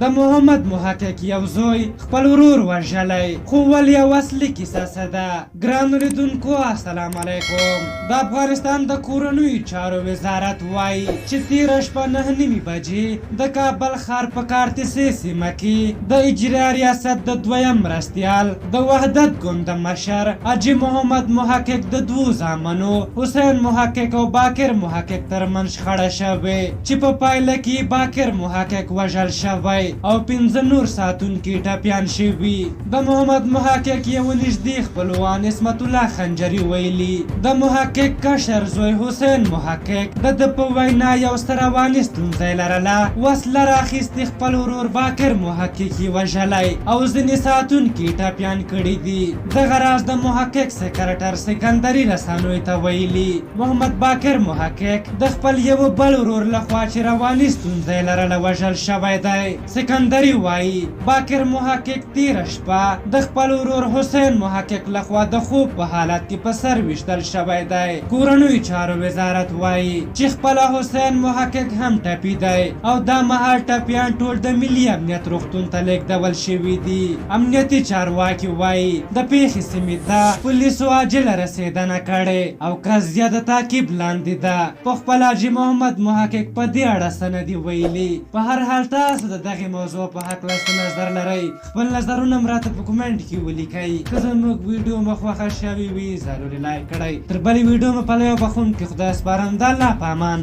د محمد محقق یو زوی خپل ورور وژلی، خو ولې او اصلي کیسه څه ده؟ ګرانو لیدونکو السلام علیکم. د افغانستان د کورنیو چارو وزارت وایي چې تیره شپه 9:30 بجې د کابل ښار په کارتسې سیمه کې د اجرا ریاست د دویم مرستیال د وحدت ګوند د مشر حاجي محمد محقق د دوو زامنو حسین محقق او باقر محقق ترمنځ شخړه شوې چې په پایله کې باقر محقق وژل شوی او 5 نور ساتونکي ټپیان شوي. د محمد محقق یو نږدې خپلوان عصمت الله خنجري ویلي، د محقق کشر زوی حسین محقق د ده په وینا یو څه رواني ستونزه یې لرله، وسله راخیستې خپل ورور باقر محقق یې وژلی او ځینې ساتونکي ټپیان کړي دي. دغه راز د محقق سکرټر سکندري رسنیو ته ویلي، محمد باقر محقق د خپل یوه بل ورور لخوا چې رواني ستونزه یې لرله وژل شوی دی. سکندري وایي، باقر محقق تیره شپه د خپل ورور حسین محقق لخوا د خوب په حالت کې په سر ویشتل شوی دی. کورنیو چارو وزارت وایي چې خپله حسین محقق هم ټپي دی او دا مهال ټپیان ټول د ملي امنیت روغتون ته لیږدول شوي دي. امنیتي چارواکي وایي د پیښې سیمې ته پولیسو عاجله رسیدنه کړې او قضیه د تعقیب لاندې ده. په خپله حاجي محمد محقق په دې اړه څه نه دي ویلي. په هر حال تاسو د دغې موضوع په هکله څه نظر لرئ؟ خپل نظرونه هم راته په کومنټ کې ولیکئ. که زموږ ویډیو مو خوښه شوې وي ضرور یې لایک کړئ. تر بلې ویډیو مو په لوی او بخښونکي خدای سپارم. د الله په امان.